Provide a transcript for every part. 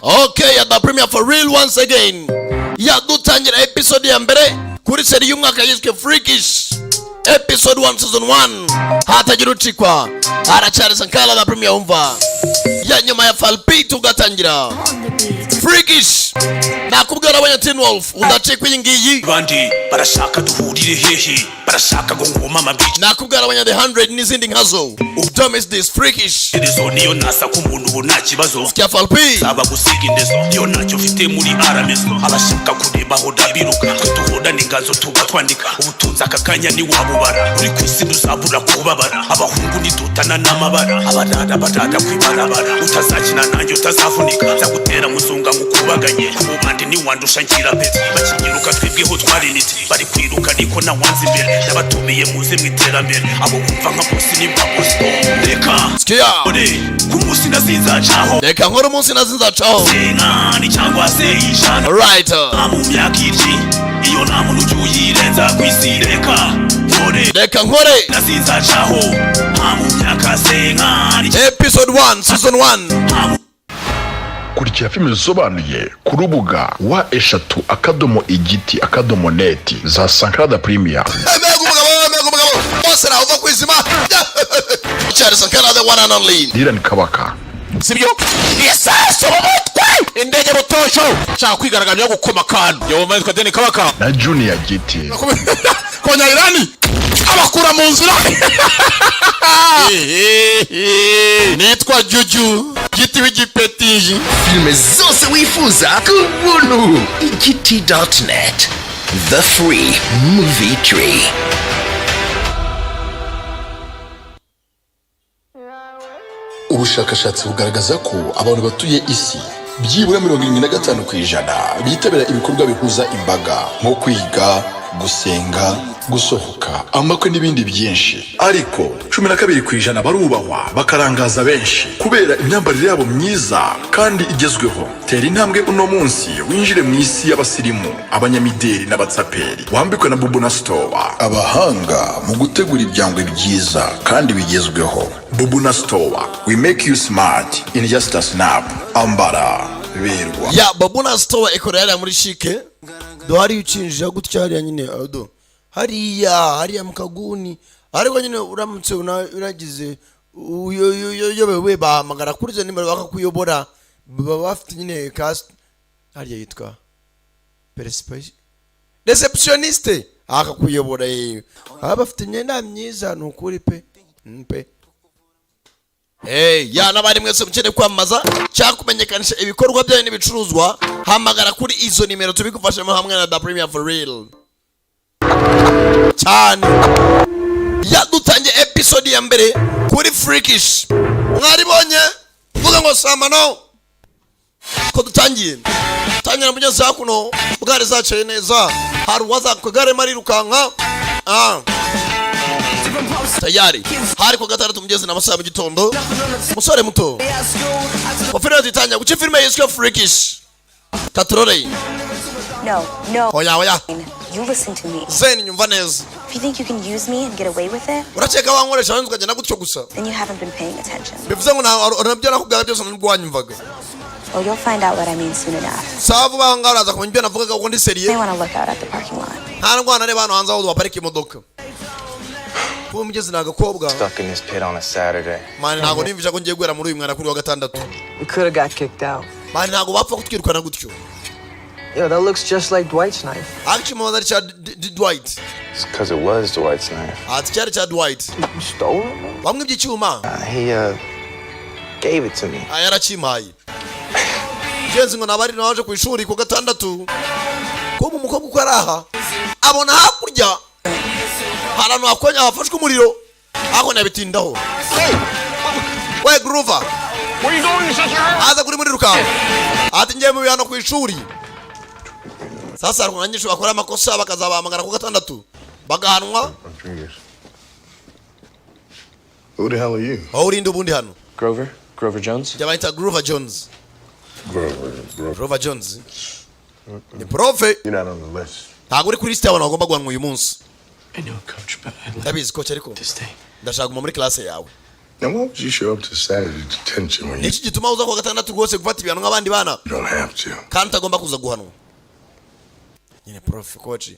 Okay, ya The Premier for real once again. Yadutangira episode ya mbere kuri série y'umwaka yiswe Freakish, episode 1, season 1. Hatagira ucikwa, haracyari Sankara The Premier. Wumva ya nyuma ya Falpi tugatangira Freakish. Nakubwira abanya Teen Wolf, udacikwa iyi ngiyi. Bandi barashaka duhurire hehe? Barashaka ngo ngoma amabwiriza. Nakubwira abanya The 100 n'izindi nkazo, don't miss this Freakish. Niyo nasaka umuntu ubu nta kibazo. Cya Falpi. Saba gusiga indezo, niyo ntacyo mfite muri aramezo. Abashaka kureba aho ndabiruka, twe duhorana inganzo, tuba twandika ubutunzi. Aka kanya ntiwabubara, uri ku isi ntuzabura kubabara. Abahungu ntidutana n'amabara, abarara barara kwibarabara. Utazakina nanjye utazavunika, nzagutera muzunga ngukubaganye. Ku mubandi ntiwandusha, ngira peti. Bakinyiruka twebweho twarinite, bari kwiruka niko nawanze imbere. Nabatumiye muze mu iterambere, abo bumva nka bosi nimba bosi reka Sikia. ore ku munsi nazinzacaho. Reka nkore umunsi nazinzacaho. Senkani cyangwa se 100 Alright. mu myaka iryi, iyo nta muntu ujya uyirenza ku isi. Reka nkore. Reka nkore. Nazinzacaho nta mu myaka senkani. Episode 1, season 1. Nta mu Kurikira filime zisobanuye ku rubuga www.igiti.net za Sankara The Premier. Mbega umugabo, mbega umugabo! Bose nawe uva ku izima. Cyari Sankara, the one and only. Dylan Kabaka. Sibyo, isasu mu mutwe, indege butosho, nshaka kwigaragambya gukoma akantu. Yewe, yitwa Deni Kabaka. Na Junior Giti. Ku Banyayirani abakura mu nzira. Nitwa Juju Giti w'igipetiji. Filime zose wifuza ku buntu. Igiti.net, the free movie tree. Ubushakashatsi bugaragaza ko abantu batuye isi byibura 75% bitabira ibikorwa bihuza imbaga, nko kwiga, gusenga, gusohoka, amakwe n'ibindi byinshi. Ariko 12% barubahwa bakarangaza benshi kubera imyambarire yabo myiza kandi igezweho. Tera intambwe uno munsi winjire mu isi y'abasirimu, abanyamideli n'abatsaperi, wambikwe na Bubu na Store, abahanga mu gutegura ibyangwe byiza kandi bigezweho. Bubu na Store, we make you smart in just a snap. Ambara berwa. Ya Babuna Store ikorera hariya muri CHIC. Do hariya ucinjira gutya, hariya nyine, do hariya, hariya mu kaguni. Ariko nyine uramutse uragize uyobewe, bahamagara kuri izo nimero bakakuyobora. Baba bafite nyine kasi hariya yitwa receptioniste, akakuyobora. Yewe, baba bafite imyenda myiza, ni ukuri pe. Pe. Hey, ya n'abari mwese mukeneye kwamamaza cyangwa kumenyekanisha ibikorwa byanyu n'ibicuruzwa, hamagara kuri izo nimero tubigufashemo hamwe na The Premier for real cyane. Yadutangiye episode ya mbere kuri Freakish. Mwaribonye vuga ngo samano ko dutangiye tangira mugezi hakuno, bwari zacaye neza. Hari uwaza ku kagare marirukanka. Ah, tayari hari ku gatandatu mugezi n'amasaha mu gitondo. Umusore muto wa filime zitangira guca filime yiswe Freakish katororeye. No, no. Oya, oya. You listen to me. Zeni, nyumva neza. If you think you can use me and get away with it, Urakeka wankoresha wenda ukagenda gutyo gusa? then you haven't been paying attention. Bivuze ngo nabyo nakubwira byose nubwo wanyumvaga. Well, you'll find out what I mean soon enough. Sawa, vuba aho ngaho uraza kumenya ibyo navugaga kuko ndi May sérieux. want to look out at the parking lot. Nta ndwana, reba hano hanze aho baparika imodoka. Kuba umugezi ni agakobwa. Stuck in this pit on a Saturday. Man, ntabwo nimvisha ko ngiye guhera muri uyu mwana kuri wa gatandatu. We could have got kicked out. Man, ntabwo bapfa kutwirukana gutyo. Yo, that looks just like Dwight's knife. Actually, mubaza ari cya Dwight. It's because it was Dwight's knife. Ati cyari cya Dwight. You stole it, man? Bamwe icyuma. He gave it to me. Ah, yarakimpaye. Genzi ngo nabari naje ku ishuri ku gatandatu, kuba umukobwa uko ari aha abona hakurya hari ahantu hakonya hafashwe umuriro, ariko ntiyabitindaho. We Grover, aza kuri muri rukango, ati ngiye mu bihano ku ishuri. Sasa hari abanyeshuri bakora amakosa bakazabahamagara ku gatandatu bagahanwa. Rodriguez. Who the hell are you? Aho urinde ubundi hano? Grover? Grover Jones? Njye bayita Grover Jones. Grover. Grover. Grover Jones ni prof. You're not on the list. Ntabwo uri kuri lisite y'abantu bagomba guhanwa uyu munsi. I know, coach, but I'd like Ndabizi, coach, ariko to stay. ndashaka kuguma muri classe yawe. Now, why would you show up to Saturday detention when you Niki gituma uza kuwa gatandatu rwose gufata ibihano nk'abandi bana don't have to? kandi utagomba kuza guhanwa nyine? Prof, coach,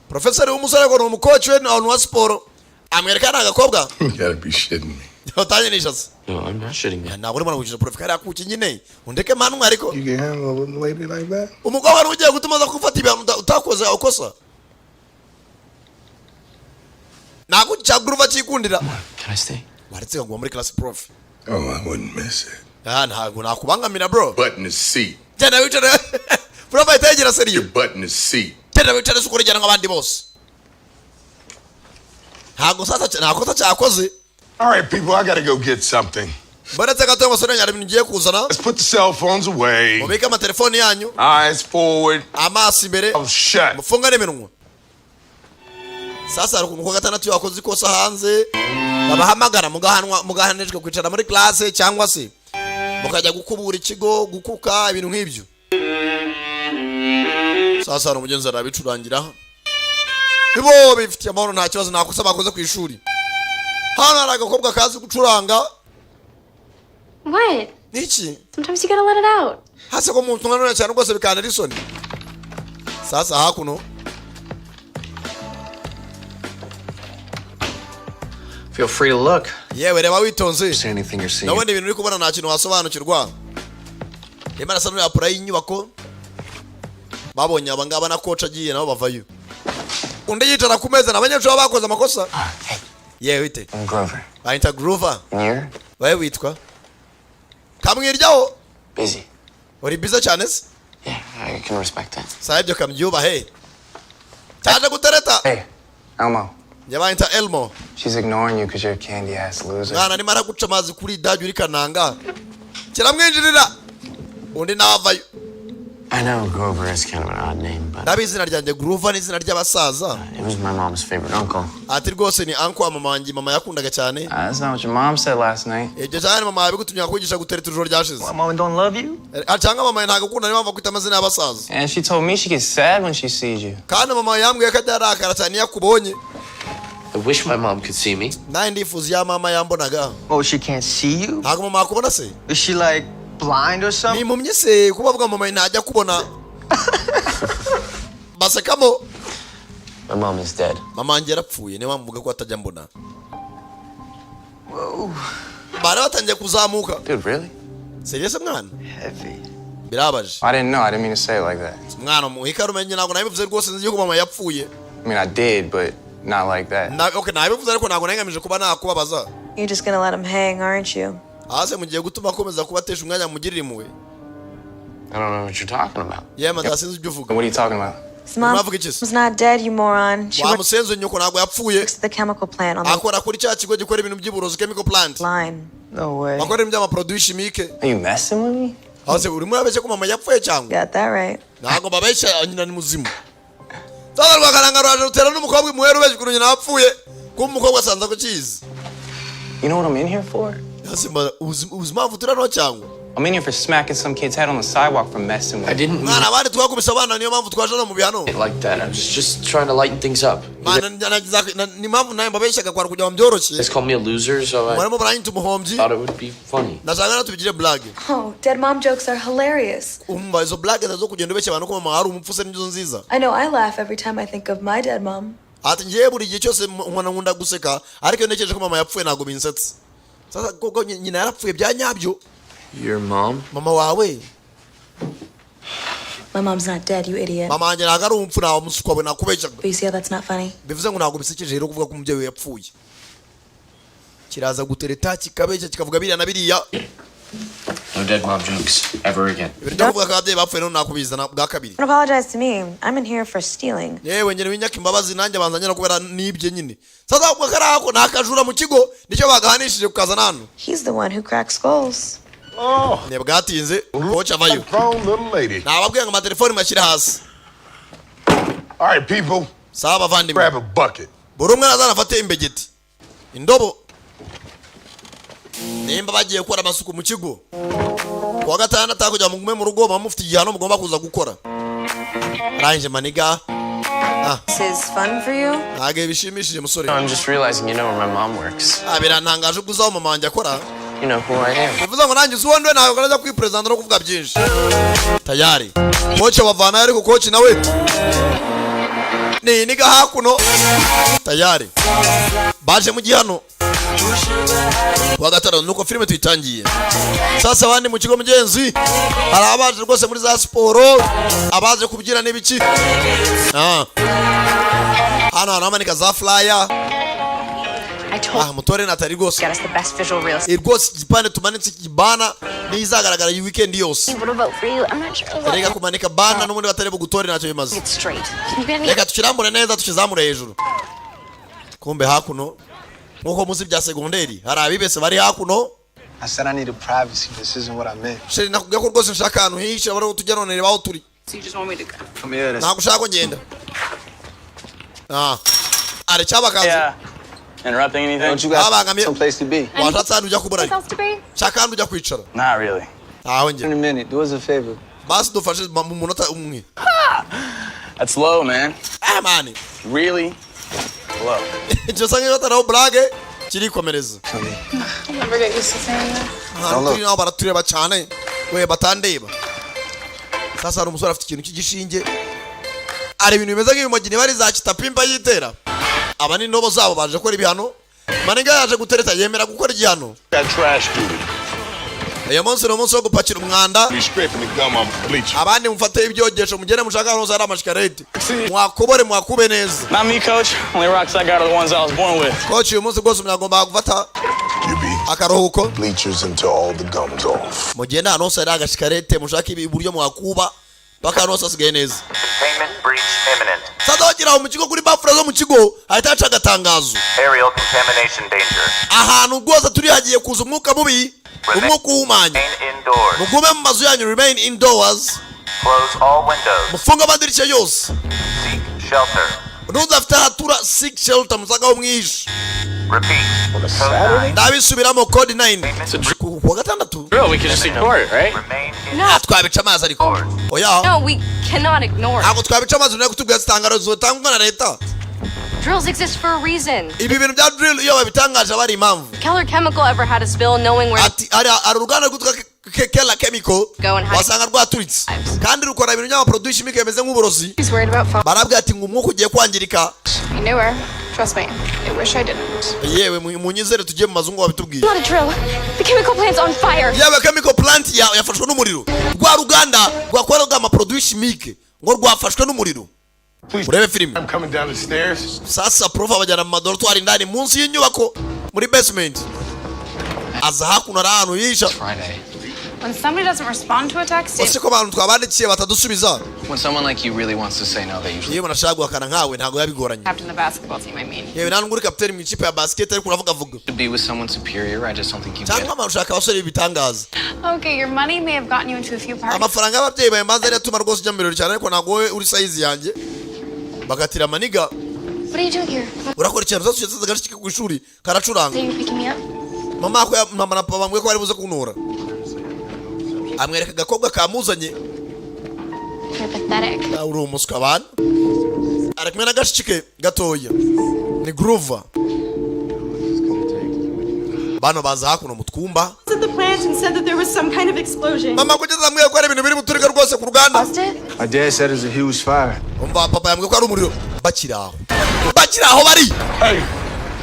profeseri w'umusore ngo ni umukoci we, ni ahantu wa siporo, amwereka ni agakobwa. You gotta be shitting me. Utanyinisha se? No, I'm not shitting you. Ntabwo urimo gukinisha, prof. Kariya kuki nyine undeke manwa ariko. You can handle a little lady like that? Umukobwa niwe ugiye gutuma aza gufata ibihano utakoze ukosa. Ntabwo cya Grover cyikundira. Can I stay? Waretse kaguma muri class, prof? Oh, I wouldn't miss it. Ah, ntabwo nakubangamira, bro. Butt in the seat. Genda wicare. Prof ahita yegera sérieux. Your butt in the seat. Genda wicare se ukurikirana nk'abandi bose. Ntabwo sasa nta kosa cyakoze. All right, people, I gotta go get something. Baretse gato, umusore, hari ibintu ngiye kuzana. Let's put the cell phones away. Mubike amatelefoni yanyu. Eyes forward. Amaso imbere. Mouth shut. Mufunga n'iminwa. Sasa hari ukuntu kuwa gatandatu iyo wakoze ikosa hanze babahamagara, mugahanwa, mugahanishwa kwicara muri classe cyangwa se mukajya gukubura ikigo, gukuka, ibintu nk'ibyo. Sasa hari umugenzi arabicurangira, ibo bifitiye amahoro, nta kibazo, nta kosa bakoze ku ishuri. Hano hari agakobwa kazi gucuranga. What? Niki? Sometimes you gotta let it out. Hasi ko muntu mwanone cyane rwose bikantera isoni. Sasa hakuno. Feel free to look. Yewe, reba witonze. See anything you're seeing. Ndabona ibintu uri kubona, nta kintu wasobanukirwa. Rimwe arasa n'uriya y'inyubako babonye aba ngaba na coach agiye nabo bavayo, undi yicara ku meza n'abanyeshuri baba bakoze amakosa. Yewe, wite? I'm Grover. Bayita Grover. And you're Wowe witwa? Kamwiryaho. Busy. Uri busy cyane se? Yeah, I can respect that. Sawa, ibyo kambyubahe. Cyaje gutereta. Hey, Elmo. Njye bayita Elmo. She's ignoring you because you're a candy ass loser. Mwana arimo araguca amazi kuri dajya uri kananga kiramwinjirira, undi nawe avayo. I know Grover is kind of an odd name, but Ndabizi izina ryanjye Grover ni izina ry'abasaza. it was my mom's favorite uncle. Ati rwose ni uncle wa mama wanjye, mama yakundaga cyane. That's not what your mom said last night. Ibyo cyane mama yabigutumye kwigisha gutereta ijoro ryashize. My mom don't love you? Cyangwa mama ntabwo akunda, niyo mpamvu akwita amazina y'abasaza. And she told me she gets sad when she sees you. Kandi mama yambwiye ko ajya arakara cyane iyo akubonye. I wish my mom could see me. Nanjye ndifuza iyo mama yambonaga. Oh, she can't see you? Ntabwo mama yakubona se? Is she like blind or something? Ni impumyi se kuba avuga mama ntajya kubona? Basekamo. My mom is dead. Mama wanjye yarapfuye, niyo mpamvu mvuga ko atajya mbona. Bari batangiye kuzamuka. Dude, really? Serious, mwana? Heavy. Birabaje. I didn't know. I didn't mean to say it like that. Mwana muhika rumenye, ntabwo nabivuze rwose, nzi yuko mama yapfuye. I mean, I did, but not like that. Okay, nabivuze ariko ntabwo nagamije kuba nakubabaza. You're just gonna let him hang, aren't you? Hasi mugiye gutuma akomeza kubatesha umwanya, mugirire impuhwe. I don't know what you're talking about. Yewe mada, sinzi ibyo uvuga. What are you talking about? His mom Mwavuga iki se? was not dead, you moron. She Wa works musenzi, nyoko ntabwo yapfuye. at the chemical plant on the Akora kuri cya kigo gikora ibintu by'uburozi, chemical plant. line. No way. Bakora ibintu by'amaproduit chimique. Are you messing with me? Hasi urimo urabeshya ko mama yapfuye cyangwa? Got that right. Ntabwo babeshya, nyina ni muzima. Sasa rwakaranga ruraje rutera n'umukobwa imuhera, ubeshya ukuntu nyina yapfuye, kuba umukobwa asanze ko kizi. You know what I'm in here for? Hasi uzi impamvu turi hano cyangwa? I'm in here for smacking some kid's head on the sidewalk for messing with I didn't mean Mwana, abandi twakubise abana, niyo mpamvu twaje hano mu bihano. it like that. I was just trying to lighten things up. You Mwana, ni impamvu nawe mbabeshyaga kwara kugira ngo byoroshye. guys call me a loser, so I Mwarimo baranyita umuhombyi. thought it would be funny. Ndashaka na tubigire blague. Oh, dead mom jokes are hilarious. Umva, izo blague zo kugenda ubeshya abantu ko mama hari umupfu se nizo nziza. I know I laugh every time I think of my dead mom. Ati ngewe buri gihe cyose nkunda nkunda guseka, ariko iyo ntekereje ko mama yapfuye ntabwo binsetsa. Sasa koko nyina yarapfuye bya nyabyo. Your mom? Mama wawe? My mom's not dead, you idiot. Mama wanjye ntabwo ari umupfu, ntawe umusukwa we nakubeshyaga. But you see how that's not funny? Bivuze ngo ntabwo bisekeje rero kuvuga ko umubyeyi we yapfuye. Kiraza gutereta, kikabeshya, kikavuga biriya na biriya. No dead mom jokes ever again. Ibintu byo kuvuga ko ababyeyi bapfuye none nakubizana bwa kabiri. Don't apologize to me. I'm in here for stealing. Yewe, ngene winyaka imbabazi, nanjye abanza nyina kubera nibye nyine. Sasa ubwo kariya ko ni akajura mu kigo, nicyo bagahanishije kukazana hano. He's the one who cracks skulls. Ntibwatinze coach avayo. Grown little lady. Nababwiye ngo amatelefoni mashyire hasi. All right, people, Sawa abavandimwe, grab a bucket. Buri umwe azana afate imbegeti, indobo, nimba bagiye gukora amasuku mu kigo kuwa gatandatu, kugira ngo mugume mu rugo muba mufite igihano mugomba kuza gukora. Arangije maniga Ah. This is fun for you? Ntabwo bishimishije, musore. I'm just realizing you know where my mom works. Ah, birantangaje ubwo uzi aho mama wanjye akora. You know who I am. Bivuze ngo nanjye uzi uwo ndiwe, ntabwo najya kwiperezanta no kuvuga byinshi. Tayari coach bavanayo, ariko coach nawe ni niga hakuno. Tayari baje mu gihano kuwa gatandatu, nuko filime tuyitangiye. Sasa abandi mu kigo, mugenzi, hari abaje rwose muri za siporo, abaje kubyina n'ibiki. Ah. Hano hantu hamanika za flyer. I told Ah, mutore natari rwose. Get us the best visual real Eh, rwose igipande tumanitse, iki banner niyo izagaragara iyi weekend yose. What about for you? I'm not sure. Reka kumanika banner n'ubundi batari bugutore, ntacyo bimaze. It's straight. Can you get any? Reka tukirambure neza, tukizamure hejuru. Kumbe hakuno, nkuko muzi bya segonderi, hari abibese bari hakuno. I said I needed privacy. This isn't what I meant. Chéri, nakubwiye ko rwose nshaka ahantu hihishe, bari tujya none reba aho turi. So you just want me to go? Come here. Ntabwo ushaka ko ngenda. Ah, aracyabakaze. Yeah. Interrupting anything? Don't you got Babangamiye. some place to be? Washatse ahantu ujya kubura? Place else to be? Shaka ahantu ujya kwicara. Not really. Ntaho njye. In a minute. Do us a favor. Basi dufashe mu munota umwe. That's low, man. Ah, man. Really low. Icyo usanga bataraho burage kirikomereza. I'll never get used to saying this. Ahantu turi naho baratureba cyane we, batandeba. Sasa hari umusore afite ikintu cy'igishinge, hari ibintu bimeze nk'ibimogi, niba ari za kitapimba yitera. Aba ni indobo zabo, baje gukora ibihano. Maninga yaje gutereta, yemera gukora igihano. That trash duty. Uyu munsi ni umunsi wo gupakira umwanda. Be scraping the gum off the bleachers. Abandi mufate ibyogesho, mugende mushaka ahantu hose hari amashikarete, mwakobore, mwakube neza. Not me, coach. Only rocks I got are the ones I was born with. Coach, uyu munsi rwose umuntu agomba gufata You be akaruhuko. bleachers until all the gum's off. Mugende ahantu hose hari agashikarete, mushake iburyo mwakuba paka ahantu hose hasigaye neza. Containment breach imminent. Sasa bagera aho mu kigo, kuri bafure zo mu kigo hahita haca agatangazo. Aerial contamination danger. Ahantu rwose turi hagiye kuza umwuka mubi, umwuka uhumanya. Remain indoors. Mugume mu mazu yanyu, remain indoors. Close all windows. Mufunge amadirishya yose. Seek shelter. Ntuzafite ahatura, seek shelter, musanga aho mwihishe. Repeat. Code 9. Ndabisubiramo, code 9, ku wa gatandatu. Bro, we could just ignore it, right? Remain No. Twabica amazi ariko oya. No, we cannot ignore it. Ntabwo twabica amazi, ntari kutubwira itangazo zitangwa na leta. Drills exist for a reason. Ibi bintu bya drill iyo babitangaje aba ari impamvu. Keller Chemical ever had a spill, knowing where Ati hari uruganda rwitwa Keller Chemical, Go and hide. wasanga rwaturitse kandi rukora ibintu by'amaproduit chimique bimeze nk'uburozi. He's worried about phone. Barabwira ati ngo umwuka ugiye kwangirika. I knew her. Trust me. I wish I didn't. Yewe, munyizere tugiye mu mazungu babitubwiye. Not a drill. The chemical plant's on fire. Yewe, chemical plant yafashwe n'umuriro. Rwa ruganda rwakoraga amaproduit chimique ngo rwafashwe n'umuriro. Urebe filime. I'm coming down the stairs. Sasa prof abajyana mu madorotwari indani munsi y'inyubako muri basement. Aza hakuno, ari ahantu yihisha. Friday. When somebody doesn't respond to a text, Ese ko abantu twabandikiye batadusubiza? When someone like you really wants to say no, they usually Iyo umuntu ashaka guhakana nkawe, ntabwo biba bigoranye. Captain the basketball team, I mean. Yewe, nta nubwo uri kapiteni mu ikipe ya basket, ariko uravuga vuga. to be with someone superior. I just don't think you get Cyangwa it. abantu ushaka abasore b'ibitangaza. Okay, your money may have gotten you into a few parties. Amafaranga y'ababyeyi bawe mbanza ariyo atuma rwose ujya mu birori cyane, ariko ntabwo wowe uri size yanjye. Bagatira amaniga. What are you doing here? Urakora ikintu zose ugeze agashiki ku ishuri karacuranga. So you're picking me up? Mama ko mama na papa bambwiye ko bari buze kuntura. Amwereka agakobwa kamuzanye. You're pathetic. Nawe uri umuswa bana. Ari kumwe n'agashiki ke gatoya ni Grover. Bano baza hakuno mu twumba. At the plant and said that there was some kind of explosion. Mama kugeza ambwiye ko hari ibintu biri buturika rwose ku ruganda. My dad said it's a huge fire. Umva, papa yambwiye ko hari umuriro. Bakiri aho, bakiri aho bari. Hey,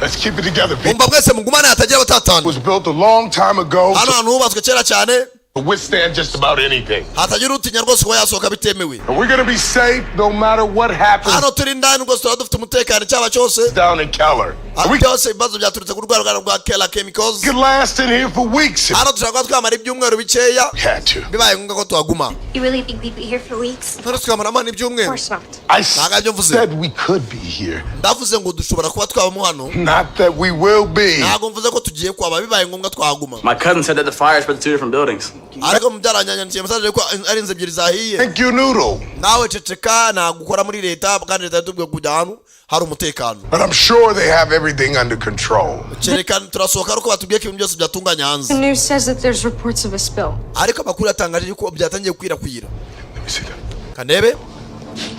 let's keep it together, people. Umva, mwese mugumane hatagira abatatana. Was built a long time ago Hano hantu hubatswe kera cyane. to withstand just about anything. Hatagira utinya rwose kuba yasohoka bitemewe. And we're gonna be safe no matter what happens Hano turi indani rwose turaba dufite umutekano icyaba cyose. Down in Keller. Ah, byose ibibazo byaturutse ku rwa ruganda rwa Keller Chemicals. Could last in here for weeks if Hano dushobora kuba twamara ibyumweru bikeya we had to. bibaye ngombwa ko tuhaguma. You really think we'd be here for weeks? None tukamaramo n'ibyumweru? Of course not. I Ntabwo aribyo mvuze. said we could be here, Ndavuze ngo dushobora kuba twabamo hano. Not that we will be. Ntabwo mvuze ko tugiye kuhaba, bibaye ngombwa twahaguma. My cousin said that the fire spread to two different buildings. Ariko mubyara yanyandikiye message ko ari inzu ebyiri zahiye. Thank you, Noodle. Nawe ceceka, ntabwo ukora muri leta, kandi leta yatubwiye kujya ahantu hari umutekano. But I'm sure they have everything under control. Kereka turasohoka ariko batubwiye ko ibintu byose byatunganye hanze. The news says that there's reports of a spill. Ariko amakuru yatangaje yuko byatangiye gukwirakwira. Let me see that. Kanebe.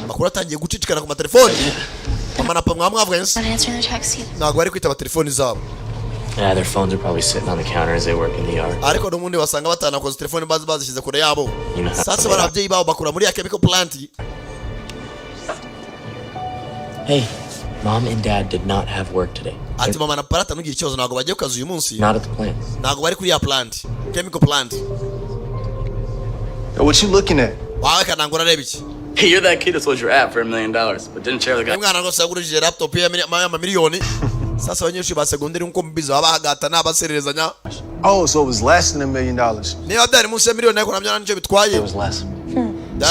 Amakuru atangiye gucicikana ku matelefoni. Mama na papa mwamwavuganye se? Not answering their texts either. Ntabwo bari kwitaba telefoni zabo. Yeah, their phones are probably sitting on the counter as they work in the yard. Ariko n'ubundi wasanga batanakoze telefoni, bazi bazishyize kure yabo. You know how Sasa bari ababyeyi babo bakura muri ya chemical plant. Hey, Mom and Dad did not have work today. Ati mama na papa, ntugire ikibazo, ntabwo bagiye ku kazi uyu munsi. Not at the plant. Ntabwo bari kuri ya plant, chemical plant. Yo, what you looking at? Wawe kananga, urareba iki? Hey, you're that kid who sold your app for $1 million, but didn't share the guy. Umwana rwose yagurishije laptop ye y'amamiliyoni. Sasa abanyeshuri ba segonderi, nk'uko mubizi, baba bahagatana, basererezanya. Oh, so it was less than $1 million. Niba byari munsi ya miliyoni, ariko nabyo nicyo bitwaye. It was less.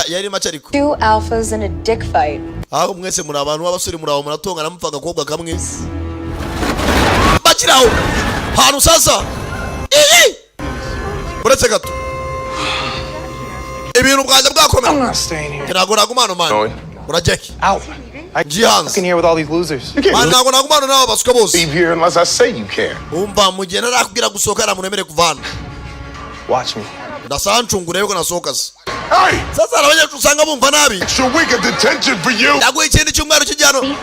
Yari make ariko. Two alphas in a dick fight. Aho mwese muri abantu b'abasore, muri aho muratongana mupfa agakobwa kamwe bakiri aho hantu. Sasa iyi uretse gato ibintu bwajya bwakomera. Ntabwo naguma hano, man. Urajya he? Out. Ngiye hanze. In here with all these losers. Man, ntabwo naguma hano n'aba baswa bose. Leave here unless I say you can. Umva, mu gihe narakubwira gusohoka, nta muntu wemerewe kuva hano. Watch me. Ndasaba ncunga urebe ko nasohoka se. Hey! Sasa hari abanyeshuri usanga bumva nabi. Extra week of detention for you. Ndaguha ikindi cyumweru cy'igihano.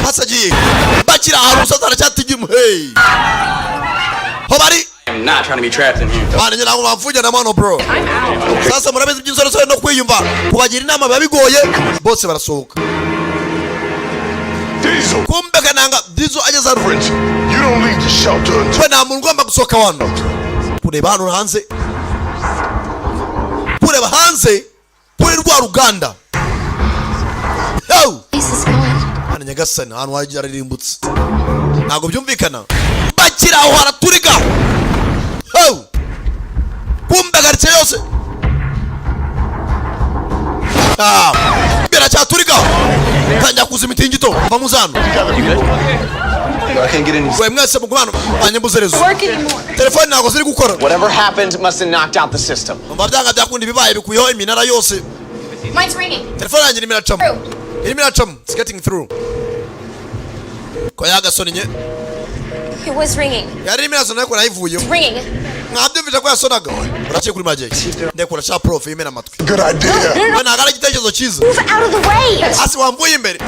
Hasi agiye bakiri ahantu, sasa aracyatigimu. Hey, ho bari. I'm not trying to be trapped in here. Bana, njye ntabwo bamfungira na mano, bro. Sasa murabizi by'insoresore no kwiyumva, kubagira inama biba bigoye. Bose barasohoka. Diesel. Kumbe kananga Dizo ageze hano. You don't leave the shelter until We, nta muntu ugomba gusohoka hano. Kureba hano hanze, kureba hanze kuri rwa ruganda. Yo! Place is gone. Hano nyagasani, ahantu hagiye hararimbutse, ntabwo byumvikana. Bakiri aho haraturika. Yo! Kumbe karitsiye yose. Ah, biracyaturika, tangira kuza imitingito. Va muzano. I can't get any. We, mwese muguma hano, banyembuzerezo. Work anymore. Telefone ntabwo ziri gukora. Whatever happened must have knocked out the system. Umva, byanga byakunda ibibaye bikuyeho iminara yose. Mine's ringing. Telefone yanjye irimo iracamo, irimo iracamo. It's getting through ko yagasonnye. It was ringing. Yari irimo irasona ariko nayivuyeho. It's ringing. Mwabyumvise ko yasonaga. Urakeye kuri magic, ndekura sha prof yimena amatwi. Good idea. We, ntabwo ari igitekerezo cyiza. Move out of the way. Hasi wamvuye imbere,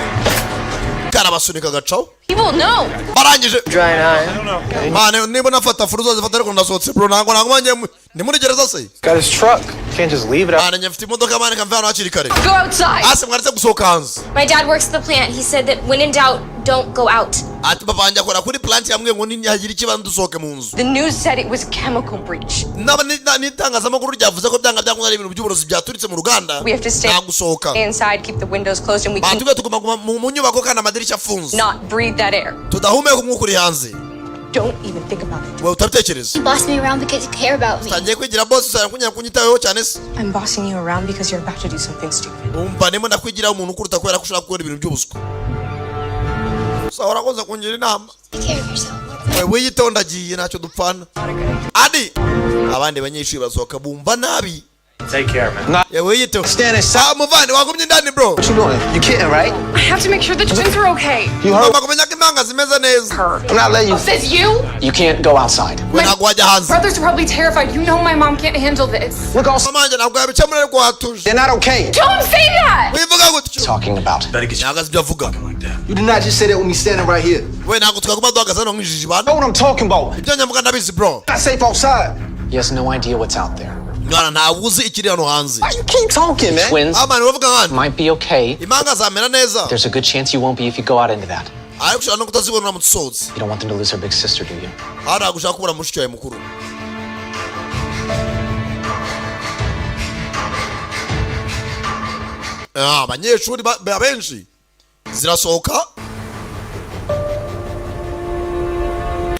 karabasunika agacaho. People know. Barangije. Dry eye. Mane, niba nafata furu zose ariko ndasohotse, bro. Ntabwo ngiye ni muri gereza se? Got his truck. Can't just leave it out. Mane, njye mfite imodoka, mane, kamve hano hakiri kare. Go outside. Hasi mwaretse gusohoka hanze. My dad works at the plant. He said that when in doubt, don't go out. Ati papa wanjye akora kuri plant, yambwiye ngo nihagira ikibazo dusohoke mu nzu. The news said it was a chemical breach. N'itangazamakuru ryavuze ko byanga byakunda ari ibintu by'uburozi byaturitse mu ruganda. We have to stay Nta gusohoka. inside, keep the windows closed, and we can Batubwiye tuguma guma mu nyubako kandi amadirishya afunze, not breathe that air. tudahumeka umwuka uri hanze. Don't even think about it. We, utabitekereza. You boss me around because you care about me. Utangiye kwigira boss, usanga kunyara kunyitayeho cyane se. I'm bossing you around because you're about to do something stupid. Umva, ndimo ndakwigira umuntu ukuruta kubera ko ushaka gukora ibintu by'ubuswa. Gusa urakoze kungira inama. Take care of yourself. We, wiyitondagiye, ntacyo dupfana. Adi abandi banyeshuri basohoka bumva nabi. Take care, man. Yewe, wiyiteho. Stand inside. Ah, muvandi, wagumye indani, bro. What you doing? You kidding, right? I have to make sure the twins are okay. You heard? Ugomba kumenya ko impanga zimeze neza. I'm not letting you. Says you? You can't go outside. We, ntabwo wajya hanze. Brothers are probably terrified. You know my mom can't handle this. Look all. Mama wanjye ntabwo yabikemura, ariko watuje. They're not okay. Don't say that! Wivuga gutyo. Talking about. Better get you Ntabwo azi ibyo avuga. like that. You did not just say that with me standing right here. We, ntabwo twaguma duhagaze hano nk'injiji bana. Know what I'm talking about? Ibyo nyamuga ndabizi, bro. Not safe outside. He has no idea what's out there. Mwana, ntabwo uzi ikiri hano hanze. Why you keep talking, man? Twins Amani bavuga nkandi. might be okay. Impanga zamera neza. There's a good chance you won't be if you go out into that. Ariko ushobora no kutazibona uramutse usohotse. You don't want them to lose their big sister, do you? Aho ntabwo ushaka kubura mushiki wawe mukuru. Ah, abanyeshuri benshi zirasohoka.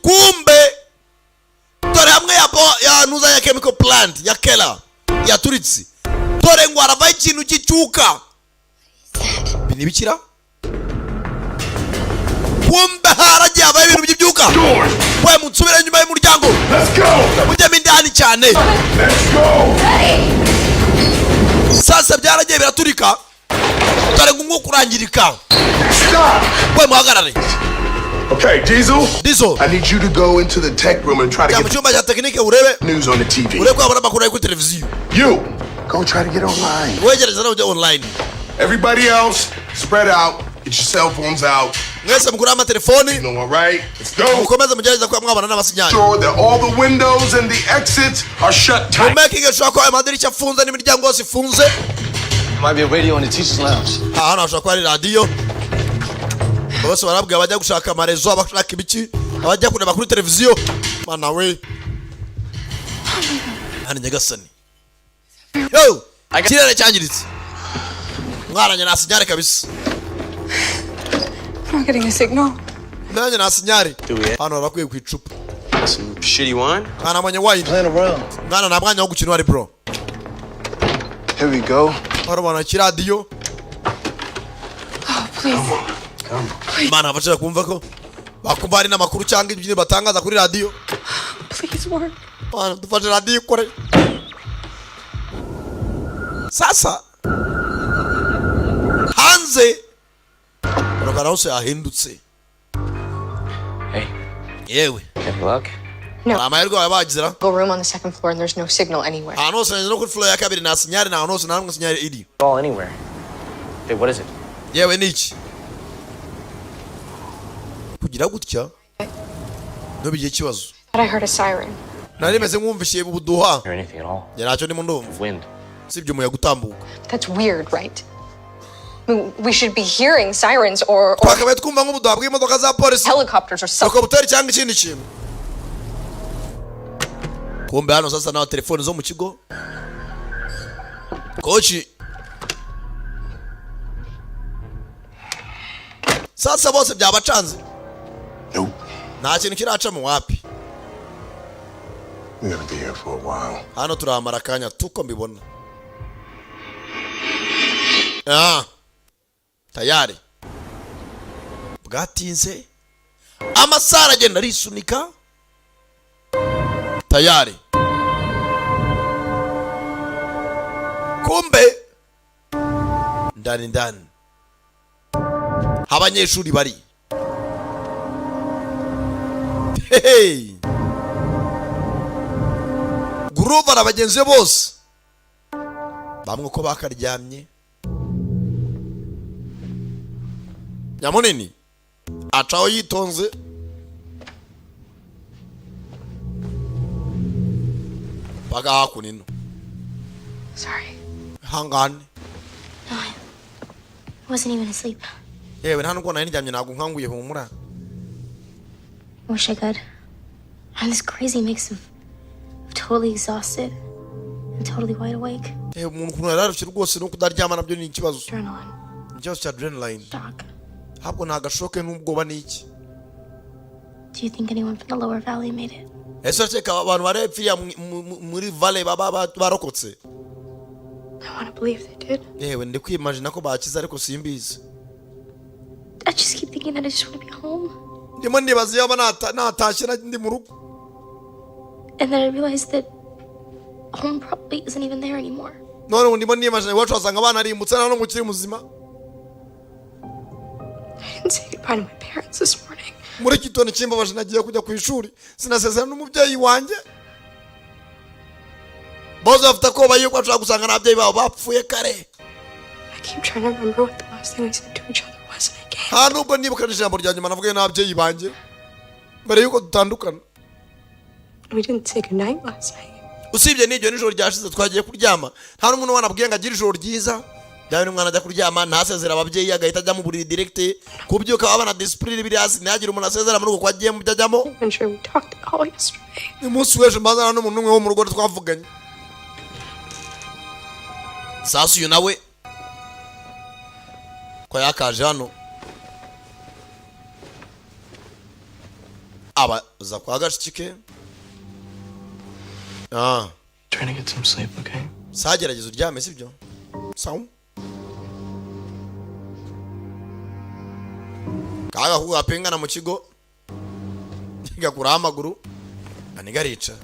Kumbe dore hamwe ya ya nuza ya chemical plant ya kela yaturitse, dore ngo haravaho ikintu cy'icyuka. Ibi ni ibikira. Kumbe haragiye habaho ibintu by'ibyuka. We, munsubire inyuma y'umuryango. Let's go. Mujyemo indani cyane. Let's go. Sasa byaragiye biraturika, dore ngo umwuka urangirika. Stop. We, muhagarare. Okay, Diesel. Diesel. I need you to go into the tech room and try to Jya mu get cyumba cya tekinike urebe the news on the TV. urebe ko wabona amakuru ari kuri televiziyo. You go try to get online. Wegereza nawe ujya online. Everybody else, spread out. Get your cell phones out. Mwese mukure amatelefoni. All right, let's go. Mukomeze mugerageza kuba mwabana n'amasinyari. Sure that all the windows and the exits are shut tight. Mumakinge sure ko amadirishya afunze n'imiryango yose ifunze. Might be a radio in the teacher's lounge. Aha hano hashobora kuba hari radiyo. Bose barabwira abajya gushaka amarezo, abashaka ibiki, abajya kureba kuri televiziyo. Mana we, hano nyagasani, yo ikirere cyangiritse. Mwaranye nta sinyare kabisa. I'm not getting a signal. Nanjye nta sinyare. Hano barakwiye ku icupa. Some shitty wine? Mwana abonye wine. Mwana, nta mwanya wo gukina uhari, bro. Here we go. Barabona ikiradiyo. Oh, please. Imana abashaka kumva ko bakumva hari n'amakuru cyangwa ibyo batangaza kuri radiyo. Please work. Mana, dufashe radiyo ikore. Sasa hanze uragara hose hahindutse. Hey. Yewe. Any luck? No. Hari amahirwe bawe bagira. Go room on the second floor and there's no signal anywhere. Ahantu hose nageze no kuri floor ya kabiri nta sinyari, nta hantu hose nta hamwe sinyari iri. All anywhere. Hey, what is it? Yewe, ni iki kugira gutya ntubigire ikibazo. Thought I heard a siren. Nari meze nk'umvishiye ubuduha. Hear anything at all? Njye ntacyo ndimo ndumva. Wind. Usibye umuyaga utambuka. That's weird, right? I mean, we should be hearing sirens or Twakabaye twumva nk'ubuduha bw'imodoka za polisi, helicopters or something. Helicopter cyangwa ikindi kintu. Kumbe hano sasa naho telefoni zo mu kigo, coach sasa bose byabacanze, nta kintu kiracamo wapi. We're gonna be here for a while. Hano turahamara akanya tuko mbibona. Ah, tayari bwatinze, amasaha aragenda arisunika. Tayari kumbe ndani ndani abanyeshuri bari. Hey! Grover na bagenzi be bose bamwe uko bakaryamye, nyamunini acaho yitonze. Paka hakuno ino. Sorry. Hangane. No, I wasn't even asleep. Yewe, nta nubwo nari ndyamye, ntabwo nkanguye, humura. I wish I could. I'm this crazy mix of totally exhausted and totally wide awake. Yewe, umuntu ukuntu yararushye rwose no kudaryama nabyo ni ikibazo. Adrenaline. Ni ikibazo cya adrenaline. Shock. Ahubwo ni agashoke n'ubwoba n'iki. Do you think anyone from the lower valley made it? Ese urakeka abantu bari hepfiriya muri valley baba barokotse? I want to believe they did. Yewe, ndi kwimajina ko bakize ariko simbizi. I just keep thinking that I just want to be home. Ndimo ndibaza iyo natashye ndi mu rugo. And then I realized that home probably isn't even there anymore. None ubu ndimo nimajina iwacu wasanga abana arimbutse, nta n'umwe ukiri muzima. I didn't say goodbye to my parents this morning. Muri iki gitondo kimbabaje nagiye kujya ku ishuri sinasezerana n'umubyeyi wanjye. Bose bafite akoba yuko bashobora gusanga n'ababyeyi babo bapfuye kare. I keep trying to remember what the last thing we said to each other was, and I can't. Nta nubwo nibuka n'ijambo rya nyuma navugaye n'ababyeyi banjye mbere yuko dutandukana. We didn't say goodnight last night. Usibye n'ibyo, nijoro ryashize twagiye kuryama nta n'umuntu wanabwiye ngo agire ijoro ryiza. Byaba n'umwana ajya kuryama ntasezera ababyeyi, agahita ajya mu buriri direct, kubyuka babana discipline biri hasi, ntihagire umuntu asezera muri uko ko agiye mu byo ajyamo. I'm sure we talked at all yesterday. Umunsi w'ejo mbanza nta n'umuntu n'umwe wo mu rugo twavuganye. Sasa uyu nawe ko yakaje hano abaza kwa gashiki ke. Ah. Trying to get some sleep, okay? Sagerageza uryame, sibyo? Sawa, kaga kuko gapingana mu kigo gakuraho amaguru aniga arica.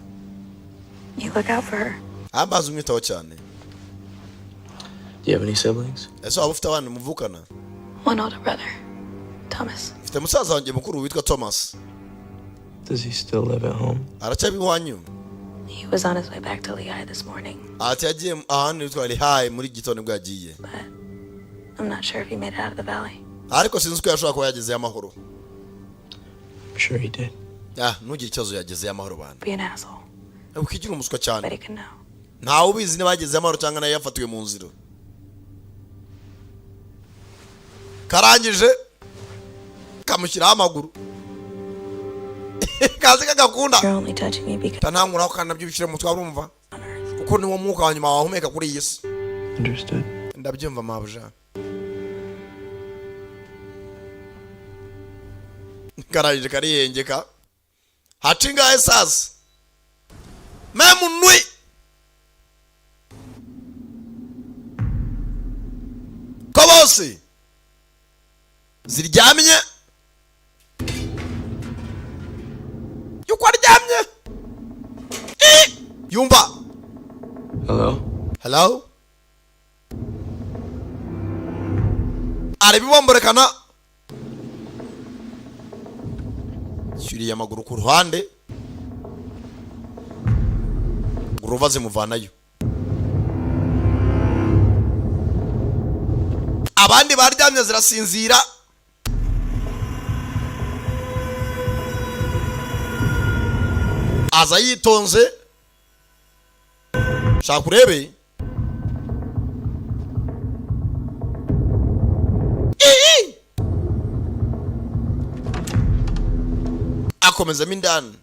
You look out for her. Amazi umwitaho cyane. Do you have any siblings? Ese waba ufite abana muvukana? One older brother, Thomas. Mfite musaza wanjye mukuru witwa Thomas. Does he still live at home? Aracyaba iwanyu? He was on his way back to Lehigh this morning. Ati yagiye ahantu hitwa Lehigh muri gitondo nibwo yagiye. I'm not sure if he made it out of the valley. Ariko sinzi ko yashobora kuba yagezeyo amahoro. I'm sure he did. Ah, ntugire ikibazo, yagezeyo amahoro bana. Be an asshole. Ukigira umuswa cyane. But he can know. Ntawe ubizi niba yagezeyo amahoro cyangwa nayo yafatiwe mu nzira. Karangije kamushyiraho amaguru, kazi kagakunda. You're only touching me because Ntankuraho kandi nabyo ubishyire mu mutwe, urumva, kuko niwo mwuka wa nyuma wahumeka kuri iyi si. Understood. Ndabyumva, mabuja. Karangije karihengeka, haca ingahe sasa memunwi ko bose ziryamye, yuko aryamye. Ih! Yumva. Hello? Hello. Arabibomborekana, shyuriye amaguru ku ruhande, Grover zimuvanayo. Abandi baryamye zirasinzira. Aza yitonze, shaka urebe. Ii! Akomezamo indani.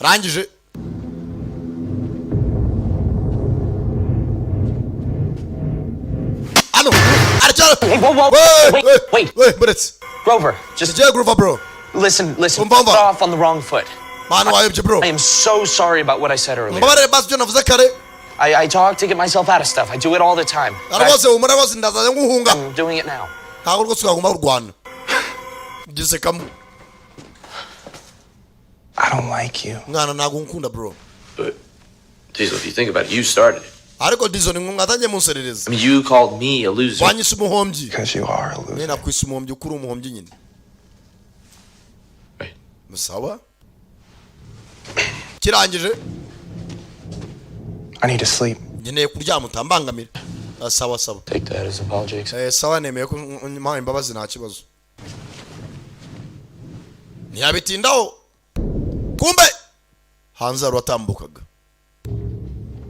Rangije hano aracyari. Wait, wait, wait, buretse. Grover, just Njye Grover, bro. Listen, listen. Umva, umva. Got off on the wrong foot. Man, wayobye, bro. I am so sorry about what I said earlier. Mbabarire basi ibyo navuze kare. I talk to get myself out of stuff. I do it all the time. Rwose humura rwose, ndazaza nguhunga. I'm doing it now. Ntabwo rwose twagomba kurwana, gisekamo. I don't like you. Mwana, ntabwo nkunda, bro. But, Diesel, if you think about it, you started it. Ariko Diesel, ni mwatangiye munserereza. I mean, you called me a loser. Wanyise umuhombyi. Because you are a loser. Nyine nakwise umuhombyi uko uri umuhombyi nyine. Sawa, kirangije. I need to sleep. Nkeneye kuryama, utambangamira. Ah, sawa sawa. Take that as apology. Eh, sawa, nemeye ko mpaye imbabazi, nta kibazo. Ntiyabitindaho, kumbe hanze hari uwatambukaga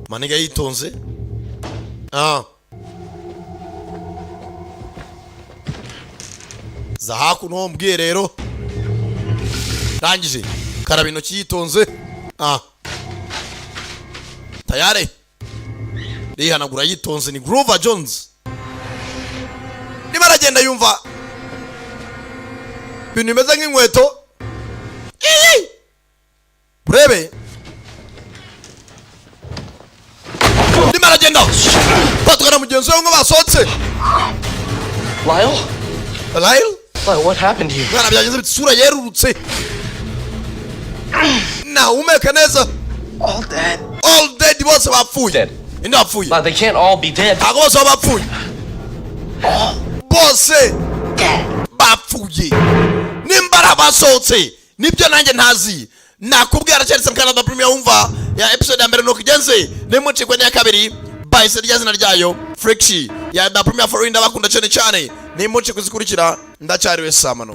maniga yitonze. Ah, za hakuno ho mbwiye rero. Rangije karaba intoki yitonze. Ah, tayari rihanagura yitonze. Ni Grover Jones. Niba aragenda yumva ibintu bimeze nk'inkweto. Iyi! Urebe, ndimo aragenda batwara mugenzi we ngo basohotse. Lyle? Lyle? Lyle, what happened to you? Mwana, byagenze bite? Isura yerurutse, ntahumeka neza. All dead. All dead, bose bapfuye. Inde bapfuye? Lyle, they can't all be dead. Ntabwo bose baba bapfuye. Bose bapfuye nimba ari abasohotse, nibyo nanjye ntazi. Nakubwira, aracyari Canada Premier. Wumva ya episode ya mbere nuko igenze, nimucikwe n'iya kabiri bahise rya zina ryayo Freaky ya The Premier for. Ndabakunda cyane cyane, nimucikwe izikurikira. Ndacyariwe Samano.